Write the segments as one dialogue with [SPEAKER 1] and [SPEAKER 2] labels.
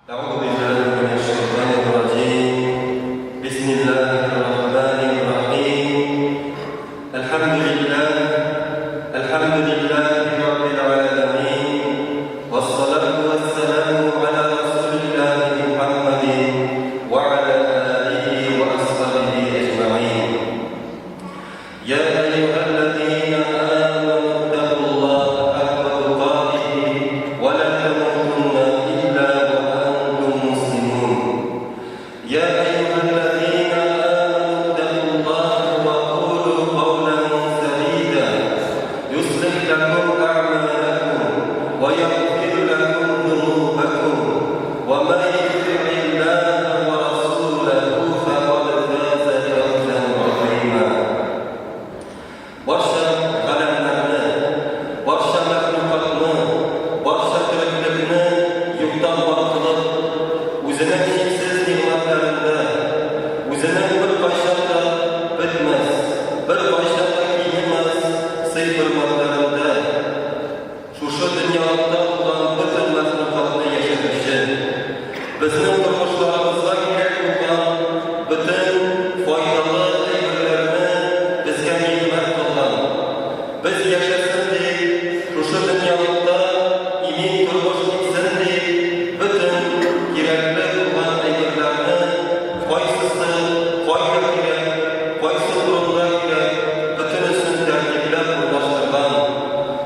[SPEAKER 1] Әгъузу биллаһи минәш шайтанир раҗим. Бисмиллаһир рахманир рахим. Әлхәмдүлиллаһ, әлхәмдүлиллаһи раббил галәмин. Вассалату вассаламу аля расулиллаһи Мухаммадин ва аля алихи ва асхабихи әҗмәгыйн. Я әйюһәлләзина аману иттакуллаһа хакка тукатихи ва ла тамутунна илля ва антум муслимун. Я әйюһәлләзина аману иттакуллаһа ва кулу каулан сәдида юслих ләкум әгъмаләкум ва ягъфир ләкум зунубакум ва ман юти'иллаһа ва расуләһу фәкад фаза фәүзән газыйма. Барча галәмнәрне, барча мәхлукатны, барча тереклекне юктан бар кылып, Үзенең чиксез нигъмәтләрендә, Үзенең беркайчан да бетмәс, беркайчан да кимемәс сый-хөрмәтләрендә, Шушы дөньялыкта булган бөтен мәхлукатны яшәтүче, безнең тормышларыбызга кирәк булган бөтен файдалы әйберләрне безгә нигъмәт кылган, без яшәсен дип, шушы дөньялыкта имин тормыш итсен дип, бөтен кирәкле булган әйберләрне, кайсысы кайда кирәк, кайсы урында кирәк, бөтенесен тәртипләп урнаштырган.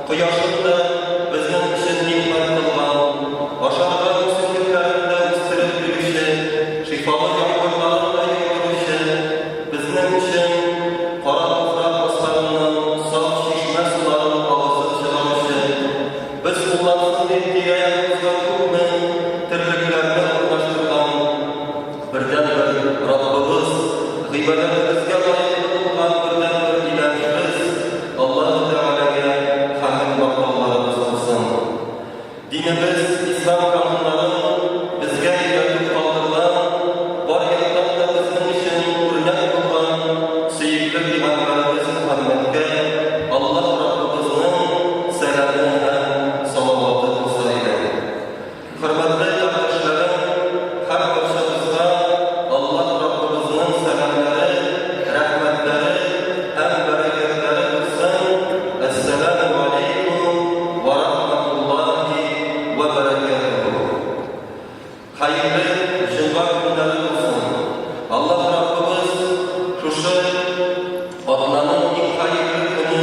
[SPEAKER 1] Кояшын да безнең өчен нигъмәт кылган, ашарга үсемлекләрен дә үстереп бирүче, шифалы яңгырларын да яудыручы, безнең өчен кара туфрак асларыннан саф чишмә суларын агызып чыгаручы, без куллансын дип тирә-ягыбызга күпме терлекләрне урнаштырган бердәнбер Раббыбыз, гыйбадәтебезгә лаеклы булган бердәнбер Илаһыбыз, Аллаһы Тәгаләгә хәмд-мактауларыбыз булсын. Динебез, ислам кануннарын безгә өйрәтеп калдырган, бар яктан да безнең өчен үрнәк булган сөекле пәйгамбәребез Мөхәммәдкә Аллаһ Раббыбызның сәламе һәм салаваты булса иде. Хөрмәтле кардәшләрем, һәрбарчабызга Аллаһ Раббыбызның сәламнәре, рәхмәтләре һәм бәрәкәтләре булсын! Әссәләмү галәйкүм вә рахматуллаһи вә бәрәкәтүһү! Хәерле җомга көннәре булсын! Аллаһ Раббыбыз шушы атнаның иң хәерле көне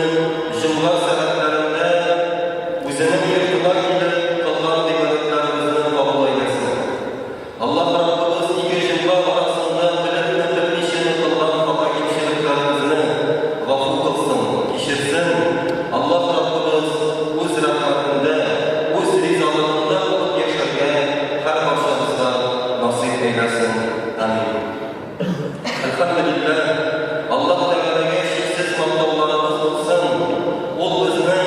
[SPEAKER 1] җомга сәгатьләрендә Үзенең йортына килеп кылган гыйбадәтләребезне кабул әйләсен. Аллаһ Раббыбыз ике җомга арасында белепме-белмичәме кылган хата-кимчелекләребезне гафу кылсын, кичерсен. Аллаһ Раббыбыз Үз рәхмәтендә, Үз ризалыгында булып яшәргә һәрбарчабызга насыйп әйләсен. Амин. Әлхәмдүлилләһ, Аллаһ Тәгаләгә чиксез мактауларыбыз булсын, Ул безне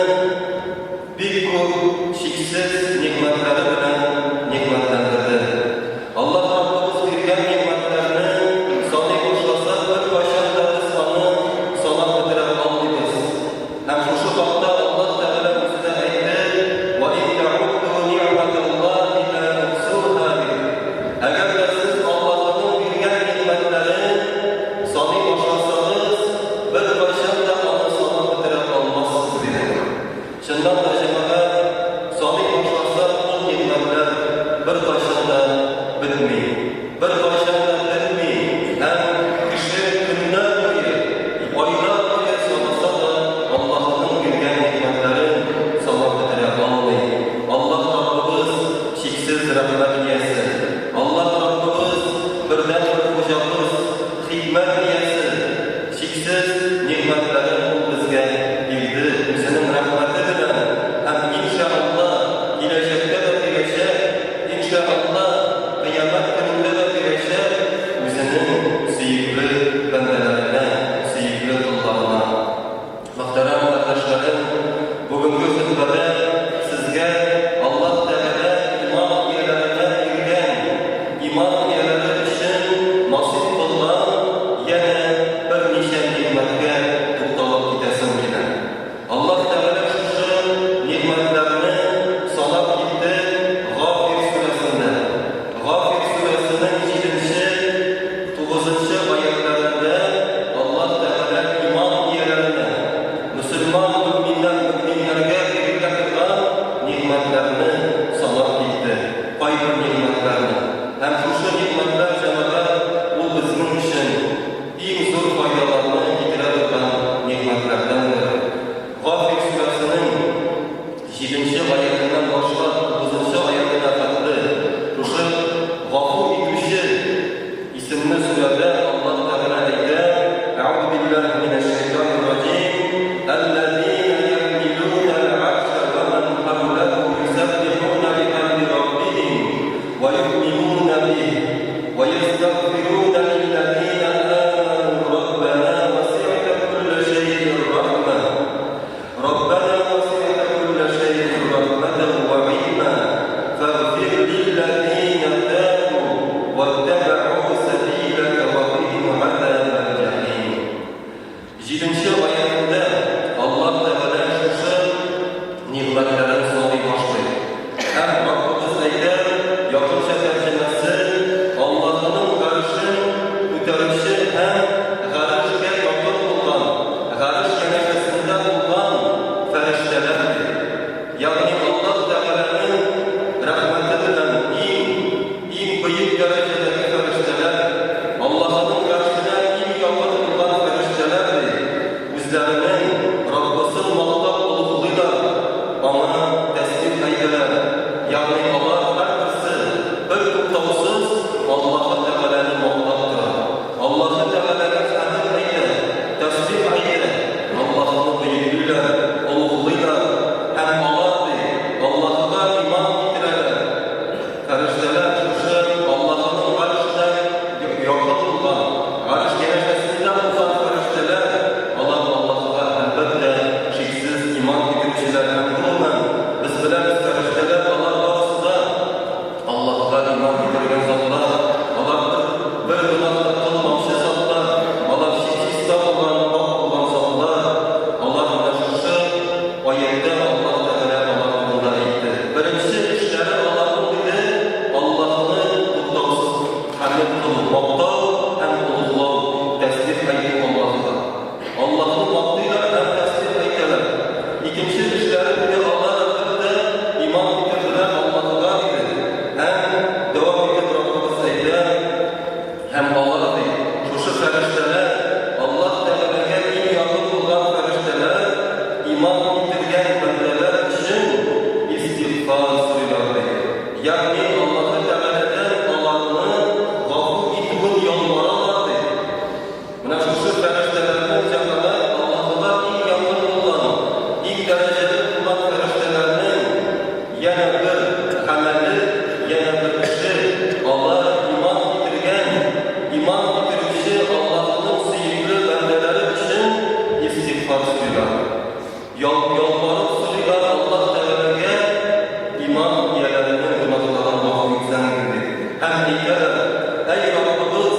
[SPEAKER 1] бик күп чиксез нигъмәтләре белән нигъмәтләндерде. Аллаһ Раббыбыз биргән нигъмәтләрне саный башласак, беркайчан да без аны санап бетерә алмыйбыз. Һәм шушы хакта Аллаһ Тәгалә үзе дә әйтте, Вә ин тәгудду ни'мәталлаһи лә тухсуһа дип. Әгәр дә сез Аллаһының биргән нигъмәтләрен саный башласагыз, беркайчан да аны санап бетерә алмассыз, диде. Чыннан да, җәмәгать, саный башласак, ул нигъмәтләр беркайчан да бетми. Беркайчан да бетми һәм кеше көннәр буе, айлар буе санаса да, Аллаһының биргән нигъмәтләрен санап бетерә алмый. Аллаһ Раббыбыз, чиксез рәхмәт иясе. Аллаһ Раббыбыз, бердәнбер Хуҗабыз, хикмәт иясе. Чиксез нигъмәтләрен Ул безгә бирде, Үзенең рәхмәте белән һәм, иншә Аллаһ, киләчәктә дә бирәчәк, иншә Аллаһ, Кыямәт көнендә дә бирәчәк Үзенең сөекле бәндәләренә, сөекле колларына. Мөхтәрәм кардәшләрем, бүгенге хөтбәдә сезгә Аллаһ Тәгалә иман ияләренә биргән. юъминуна бих ва ястәгъфируна лилләзина аману Раббана васигъта кулла шәйъин рахма Раббана васигъта кулла шәйъин рахматан ва гыйльма фәгъфир лилләзина табу ваттәбәгу сәбиләкә ва киһим газабәл җәхим. Җиденче аятендә Аллаһ Тәгалә шушы нигъмәтләрен саный башлый. Һәм Раббыбыз әйтә, якынча тәрҗемәсе, Аллаһының гарешен күтәрүче һәм гарешкә якын булган, гареш янәшәсендә булган фәрештәләр, ди. Ягъни Аллаһ Тәгаләнең рәхмәте белән иң, иң бөек дәрәҗәдәге фәрештәләр, Аллаһының гаршенә иң якын булган фәрештәләр, ди, үзләренең Раббысын мактап олуглыйлар, Аңа тәсбих әйтәләр, ягъни алар һәрберсе бертуктаусыз Аллаһы Тәгаләне мактап тора, Аллаһы Тәгаләгә хәмд әйтә, тәсбих әйтә, Аллаһыны бөеклиләр, олуглыйлар һәм алар, ди, Аллаһыга иман китерәләр. Фәрештәләр шушы Аллаһының гаршенә якын булган, гарш янәшәсендә булган фәрештәләр, алар Аллаһыга, әлбәттә, шиксез иман китерүчеләр һәм, гомумән, без беләбез, фәрештәләр, алар барысы да Аллаһыга иман китергән затлар, алар бер, бер гөнаһ та кылмаучы затлар, алар чип-чиста булган, пакь булган затлар, алар менә шушы аятьтә Аллаһ Тәгалә алар турында әйтте. Беренче эшләре аларның, диде, Аллаһны туктаусыз хәмед кылу, мактау һәм олуглау, тәсбих әйтү Аллаһыга. Аллаһны мактыйлар һәм тәсбих әйтәләр. Икенче эшләре, диде, алар, әлбәттә, иман китерделәр Аллаһыга, диде. Һәм дәвам итеп Раббыбыз әйтә, Һәм алар, ди, шушы фәрештәләр, Аллаһ Тәгаләгә иң якын булган фәрештәләр, иман китергән бәндәләр өчен истигъфар сорыйлар, ди. Ягъни Аллаһы Тәгаләдән аларны гафу итүен ялваралар, ди. Менә шушы фәрештәләрнең җәмәгать Аллаһыга иң якын булган, иң дәрәҗәле булган фәрештәләрнең янә бер гамәле, янә бер эше, алар иман китергән, иман китерүче Аллаһының сөекле бәндәләре өчен истигъфар сорыйлар. Ялварып сорыйлар Аллаһ Тәгаләгә, иман ияләренең гөнаһларын гафу итсәң иде, дип. Һәм әйтәләр, Әй Раббыбыз,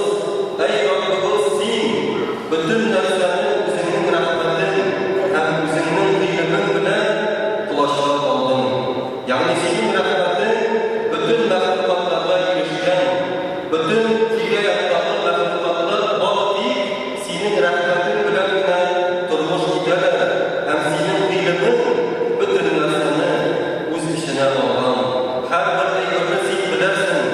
[SPEAKER 1] әй Раббыбыз, Син бөтен нәрсәне Үзеңнең рәхмәтең һәм Үзеңнең гыйлемең белән колачлап алдың. Ягъни Синең рәхмәтең бөтен мәхлукатларга ирешкән, бөтен тирә-яктагы мәхлукатлар бары тик Синең рәхмәтең белән генә тормыш итәләр һәм Синең гыйлемең бөтен нәрсәне үз эченә алган. Һәрбер әйберне Син беләсең,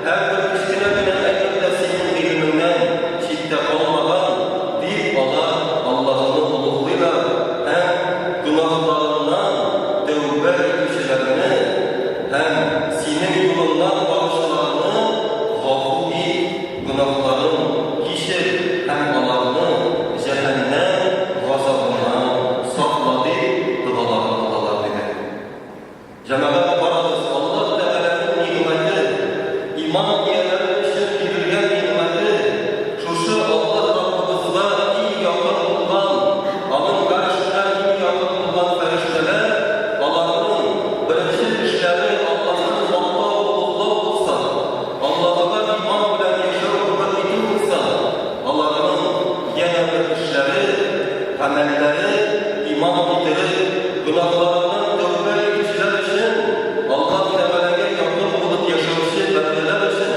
[SPEAKER 1] һәрбер кечкенә генә әйбер дә Синең гыйлемеңнән читтә калмаган, дип алар Аллаһыны олуглыйлар һәм гөнаһларыннан тәүбә итүчеләрне һәм Синең юлыңнан баручыларны гафу ит. Гөнаһларын кичер һәм аларны җәһәннәм газабыннан сакла, дип догаларын кылалар, диде. Җәмәгать, карагыз, Аллаһ Тәгаләнең нигъмәте, иман ияләре өчен бирелгән нигъмәте, шушы Аллаһ Раббыбызга иң якын булган, Аның гаршенә иң якын булган фәрештәләр, аларның беренче эшләре Аллаһны мактау, олуглау булса, Аллаһыга иман белән яшәү гомер итү булса, аларның янә бер эшләре, гамәлләре иман китереп, гөнаһларыннан тәүбә итүчеләр өчен, Аллаһ Тәгаләгә якын булып яшәүче бәндәләр өчен.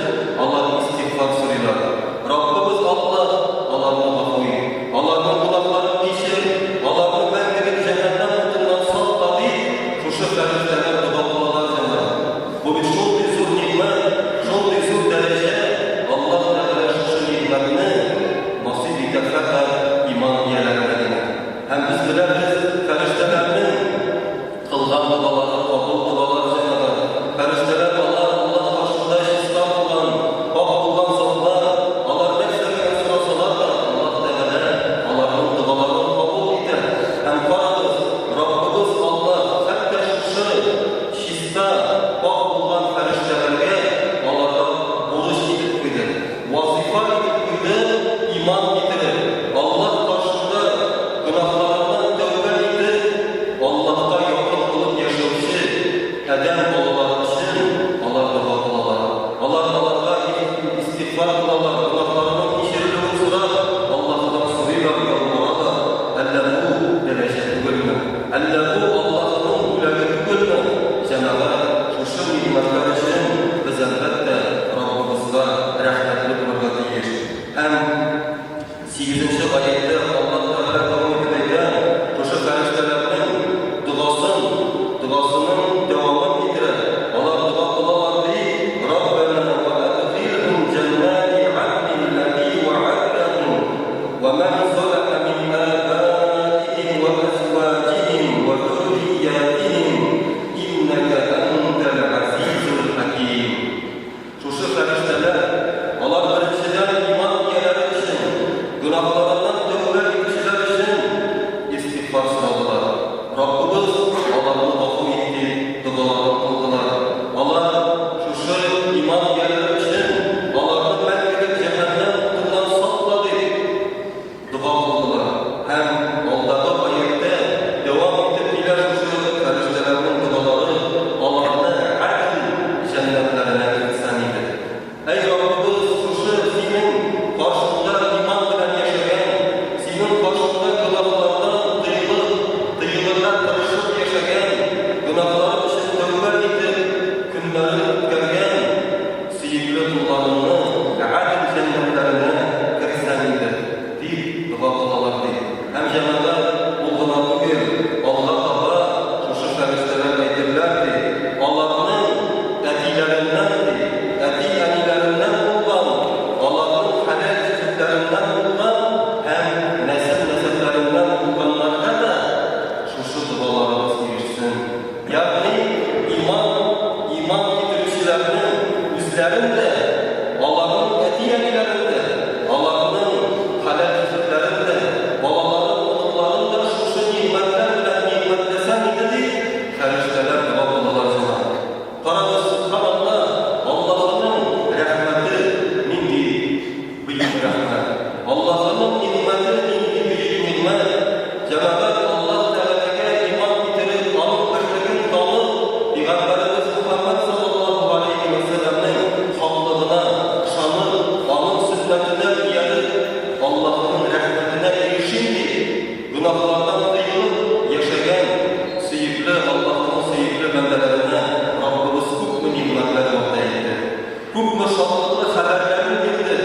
[SPEAKER 1] шатлыклы хәбәрләрне бирде.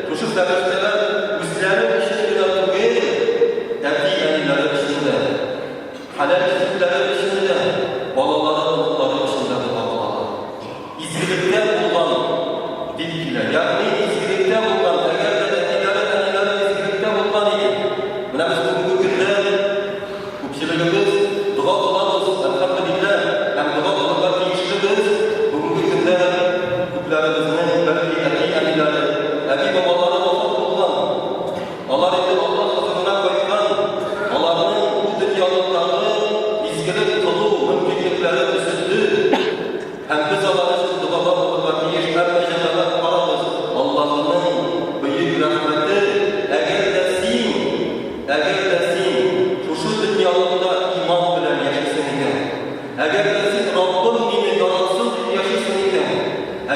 [SPEAKER 1] Шушы фәрештәләр үзләре өчен генә түгел, әти-әниләре өчен дә, хәләл җефетләре өчен дә, балалары, оныклары өчен дә дога кылалар. Изгелектә булган дип килә. Ягъни изгелектә булган, әгәр дә әтиләре, әниләре изгелектә булган икән. Менә без бүгенге көндә күпчелегебез дога кылабыз, әлхәмдүлилләһ, һәм дога кылырга тиешлебез. Бүгенге көндә күпләребезнең, бәлки, әти-әниләре, әби-бабалары вафат булган. Алар инде Аллаһ хозурына кайткан, аларның бу дөньялыктагы изгелек кылу мөмкинлекләре өзелде. Һәм без алар өчен догада булырга тиеш. Әмма, җәмәгать, карагыз, Аллаһының бөек рәхмәте, әгәр дә син, әгәр дә син шушы дөньялыкта иман белән яшисең икән, әгәр дә син Раббым мине яратсын дип яшисең икән,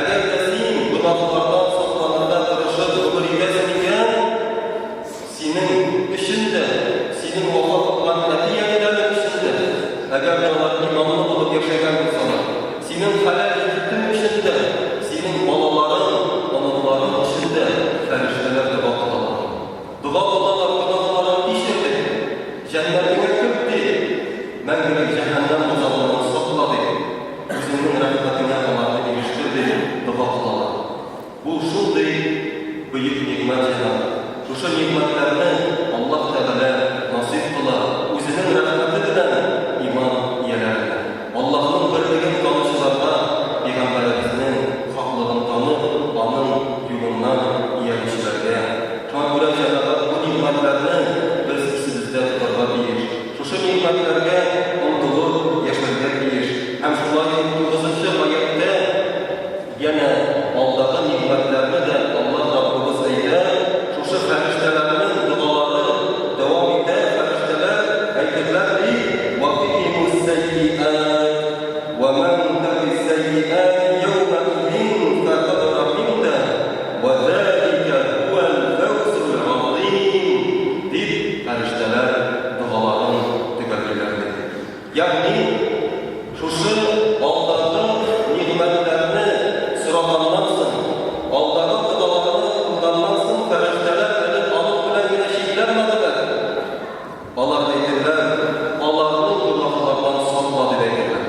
[SPEAKER 1] әгәр дә син гөнаһлардан сакланырга тырышып гомер итәсең икән, Синең өчен дә, синең вафат булган әти-әниләрең өчен дә, әгәр дә алар иманлы булып яшәгән булсалар, синең хәләл җефетең өчен дә, синең балаларың, оныкларың өчен дә фәрештәләр дога кылалар. Дога кылалар, гөнаһларын кичер дип, җәннәтеңә керт дип, мәңгелек җәһәннәм газабыннан сакла дип, үзеңнең рәхмәтеңә аларны ирештер дип дога кылалар. Бу шундый бөек нигъмәт, җәмәгать. Шушы нигъмәтләрне Аллаһ Тәгалә насыйп кыла Үзенең рәхмәте белән иман ияләренә. Аллаһның берлеген танучыларга, Пәйгамбәребезнең хаклыгын танып, аның юлыннан иярүчеләргә. Шуңа күрә, җәмәгать, бу нигъмәтләрне без исебездә тотарга тиеш. Шушы нигъмәтләргә омтылып яшәргә тиеш. Һәм шулай ук тугызынчы аятьтә Янә алдагы нигъмәтләрне дә Аллаһ Раббыбыз әйтә, шушы фәрештәләрнең догалары дәвам итә, фәрештәләр әйтерләр ди, Вәкиһимус-сәййиәт, вә мән тәкис-сәййиәти йәүмәизин фәкад рәхимтә, вә зәликә һүәл-фәүзул-газыйм, дип фәрештәләр догаларын төгәллиләр ди. Ягъни, шушы алдагы нигъмәтләрне сораганнан соң, алдагы догаларны кылганнан соң фәрештәләр әле аның белән генә чикләнмәделәр. Алар әйтерләр, Аларны гөнаһлардан сакла, дип әйтерләр.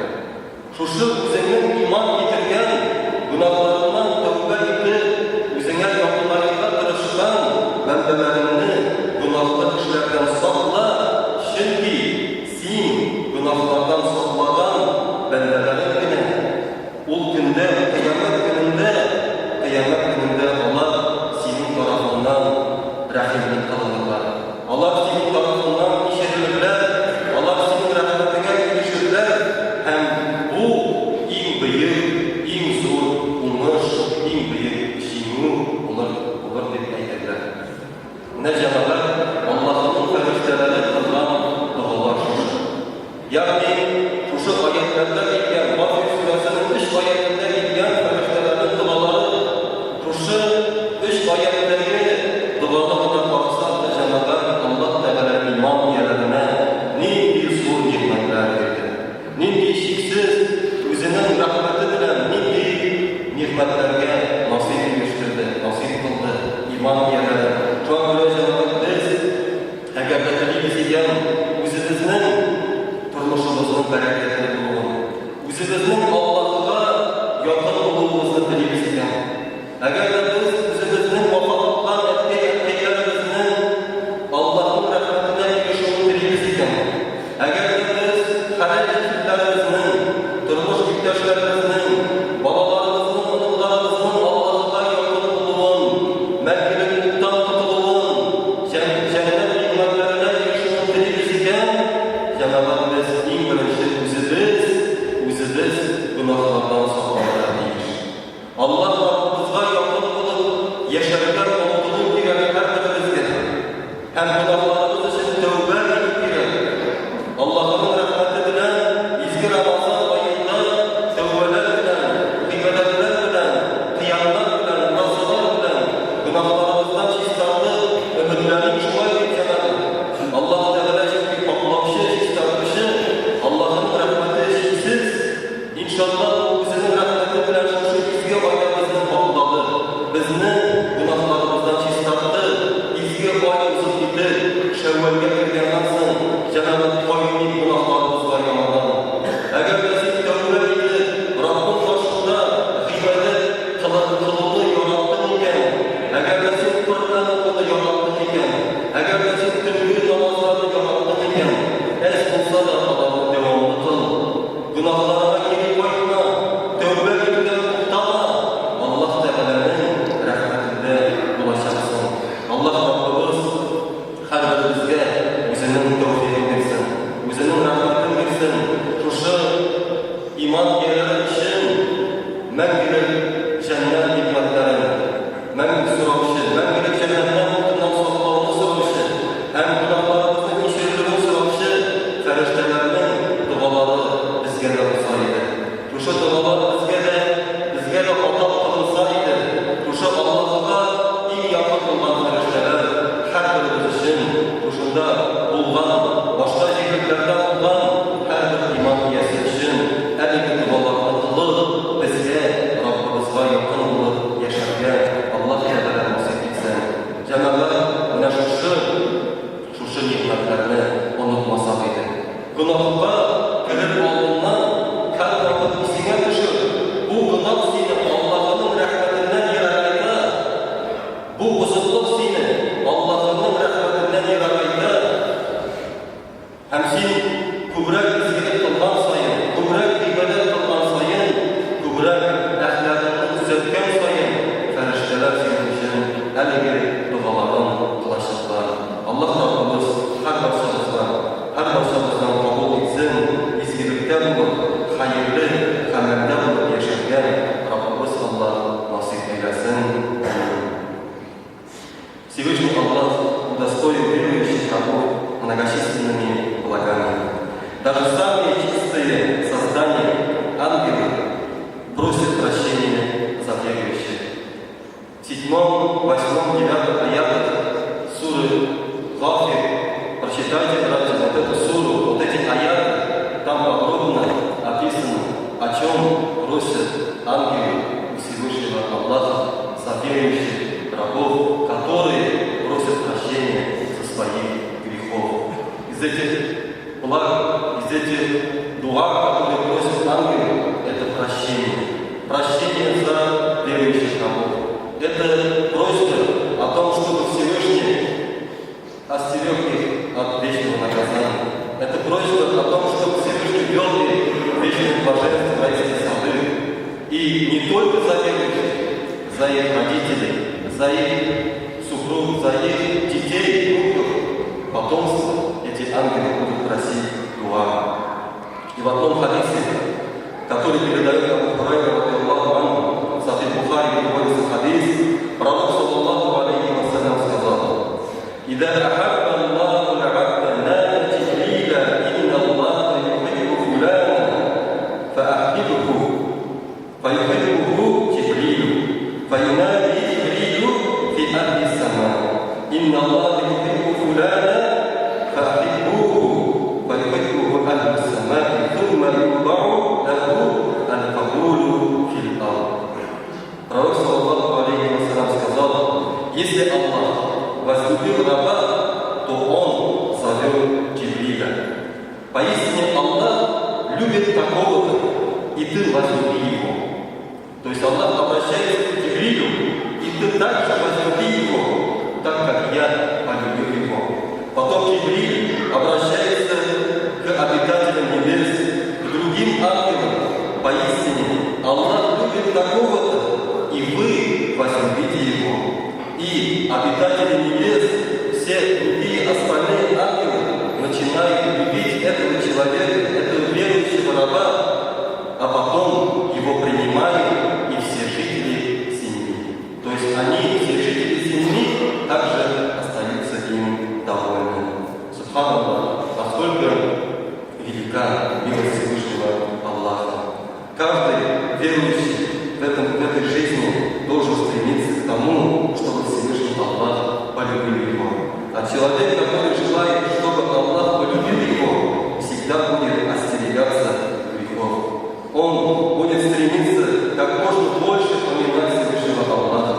[SPEAKER 1] Шушы үзеңнең иман китергән, гөнаһларыңнан тәүбә итеп, үзеңә якынаерга тырышкан бәндәләреңне гөнаһлы эшләрдән сакла, чөнки Син гөнаһлардан саклаган бәндәләрең генә ул көндә, кыямәт көнендә, кыямәт көнендә алар синең тарафыңнан рәхимлек кылынырлар. Алар синең тарафыңнан кичерелерләр, алар синең рәхмәтеңә ирешерләр һәм бу иң бөек, иң зур уңыш, иң бөек җиңү булыр, булыр дип әйтерләр. Менә, җәмәгать, Аллаһының фәрештәләре кылган догалар шушы. Ягъни, шушы аятьләрдә килгән, Гафир сүрәсенең өч аятендә килгән фәрештәләрнең догалары, шушы өч аятьтәге доганы гына карасак та, җәмәгать, Аллаһ Тәгалә иман ияләренә нинди зур нигъмәтләр бирде. Нинди чиксез Үзенең рәхмәте белән нинди нигъмәтләргә насыйп ирештерде, насыйп кылды иман ияләрен. Шуңа күрә, җәмәгать, без, әгәр дә телибез икән, үзебезнең тормышыбызның бәрәкәтле булуын, үзебезнең Аллаһыга якын булуыбызны телибез икән, Әгәр дә без үзебезнең вафат булган әткәй-әнкәйләребезнең Аллаһның рәхмәтенә ирешүен телибез икән, әгәр дә без хәләл җефетләребезнең, тормыш иптәшләребезнең, балаларыбызның, оныкларыбызның Аллаһыга якын булуын, мәңгелек уттан котылуын, җәннәт нигъмәтләренә ирешүен телибез икән, җәмәгать, без иң беренче үзебез, үзебез гөнаһлардан сакланырга тиеш. Аллаһ Раббыбызга якын булып. В седьмом, восьмом, девятом аятах суры Гафир, прочитайте, братья, вот эту суру, вот эти аяты, там подробно описано, о чем просят ангелы у Всевышнего Аллаха за верующих рабов, которые просят прощения за своих грехов. Из этих благ, из этих дуа, которые просят ангелы, это прощение. Прощение за верующих рабов. Это просьба о том, чтобы Всевышний остерег их от вечного наказания. Это просьба о том, чтобы Всевышний вел их в вечное блаженство в райские сады. И не только за верующих, за их родителей, за их супруг, за их детей, внуков, потомство, эти ангелы будут просить дуа. И в одном хадисе, который передает Абу Хурайра, رضي الله عنه, в Сахих Бухари приводится хадис, пророк, صلى الله عليه وسلم, сказал: «إذا أحب الله العبد نادى جبريل إن الله يحب فلانا فأحببه فيحبه جبريل فينادي جبريل في أهل السماء إن الله يحب فلانا فأحبوه فيحبه أهل السماء ثم يوضع له القبول في الأرض». Пророк, صلى الله عليه وسلم, сказал: если Аллах возлюбил раба, то он зовет Джибриля. Поистине Аллах любит такого-то, и ты возлюби его. То есть Аллах обращается к Джибрилю, и ты также возлюби его, так как я полюбил его. Потом Джибриль обращается к обитателям небес, к другим ангелам. Поистине Аллах любит такого-то, и вы возлюбите его. И обитатели небес, все другие остальные ангелы начинают любить этого человека, этого верующего раба, а потом его принимают и все жители земли. То есть они, все жители земли, также остаются им довольны. سبحان الله, насколько велика милость Всевышнего Аллаха. Каждый верующий в этой жизни должен стремиться к тому, чтобы Всевышний Аллах полюбил его. А человек, который желает, чтобы Аллах полюбил его, всегда будет остерегаться грехов. Он будет стремиться как можно больше поминать Всевышнего Аллаха,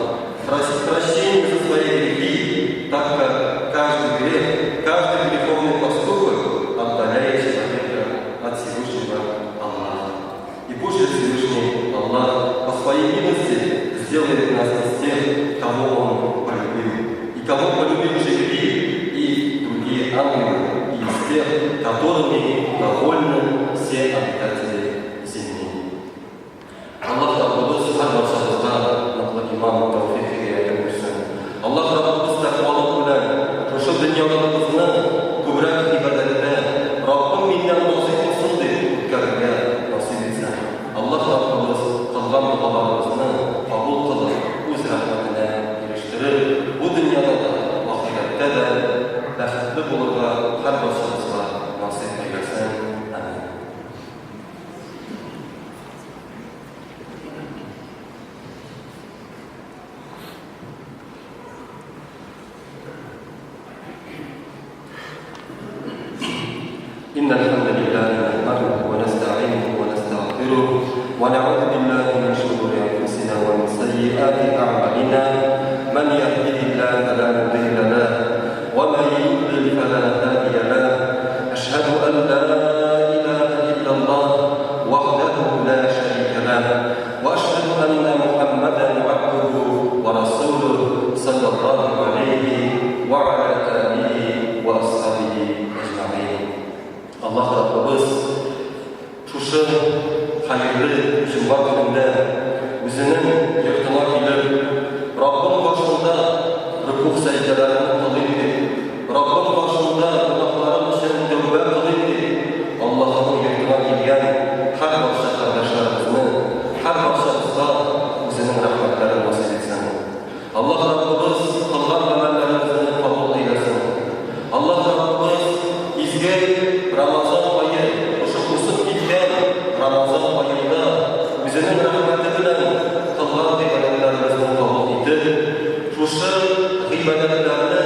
[SPEAKER 1] просить прощения за свои грехи, так как каждый грех, каждый греховный поступок отдаляет человека от Всевышнего Аллаха. И пусть же Всевышний Аллах по своей милости сделает нас из тех, кого Он полюбил, и кого полюбил Джибриль и другие ангелы, и из тех, которыми довольны все обитатели земли. Аллаһ Раббыбыз һәрбарчабызга ныклы иман тәүфыйк бирсен. Аллаһ Раббыбыз тәкъвалык белән шушы дөньялыгыбызны күбрәк гыйбадәттә, Раббым миннән разый булсын дип үткәрергә насыйп итсен. Аллаһ Раббыбыз кылган догаларыбызны кабул кылып, үз рәхмәтенә ирештереп, бу дөньяда да, ахирәттә дә бәхетле булырга һәрбарчабызга насыйп әйләсен. Амин. إن الحمد لله نحمده ونستعينه ونستغفره ونعوذ بالله من شرور أنفسنا ومن سيئات أعمالنا. من يهده الله فلا مضل له ومن يضلل فلا هادي له. أشهد أن لا إله إلا الله وحده لا شريك له وأشهد أن محمدا عبده ورسوله صلى الله عليه وعلى آله وأصحابه أجمعين. Аллаһ Раббыбыз шушы хәерле җомга көнендә үзенең йортына килеп, Раббым каршында рөкүгъ сәҗдәләрен кылыйм дип, Раббым каршында гөнаһларым өчен тәүбә кылыйм дип, Аллаһының йортына килгән һәр барча кардәшләребезне, һәр барчабызга үзенең рәхмәтләрен насыйп итсен. Аллаһ Раббыбыз Шушы гыйбадәтләрне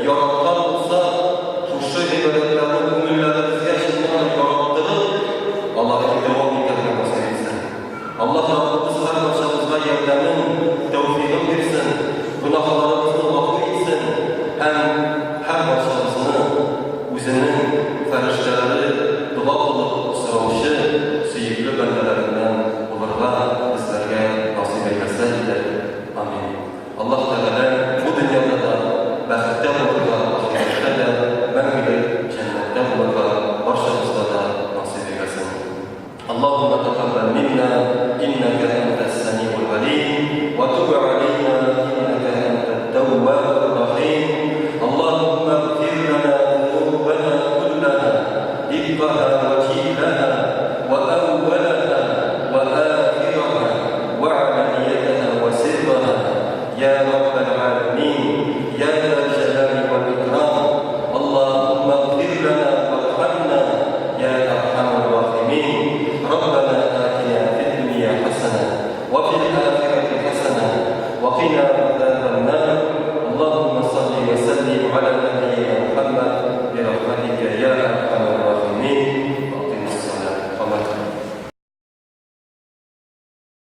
[SPEAKER 1] яраткан булсак, шушы гыйбадәтләрне күңелләребезгә чыннан да яраттырып, аларны дәвам итәргә насыйп итсен. Аллаһ Раббыбыз һәрбарчабызга ярдәмен, тәүфыйгын бирсен, гөнаһларыбызны гафу итсен һәм һәрбарчабызны Үзенең фәрештәләре дога кылып сораучы сөекле бәндәләреннән булырга безләргә насыйп әйләсә иде. Амин. Аллаһ Тәгалә бу дөньяда да бәхеттә булырга, ахирәттә дә мәңгелек җәннәттә булырга барчабызга да насыйп әйләсен. Аллаһумма тәкаббәл минна, иннәкә әнтәс сәмигул галим, вә түб аләйна, иннәкә әнтәт тәүвәбур рәхим. Аллаһумма игъфир ләнә зунубәнә күлләһә, диккаһә вә җилләһә, вә әүвәләһә, вә ахирәһә, вә аләниятәһә вә сиррәһә, йә Раббәл галәмин, йә зәл җәләли вәл икрам. Аллаһумма игъфир ләнә вархамна, йә әрхәмәр рахимин. Раббәнә атина фид дөнья хәсәнә, вә фил ахирәти хәсәнә, вә кина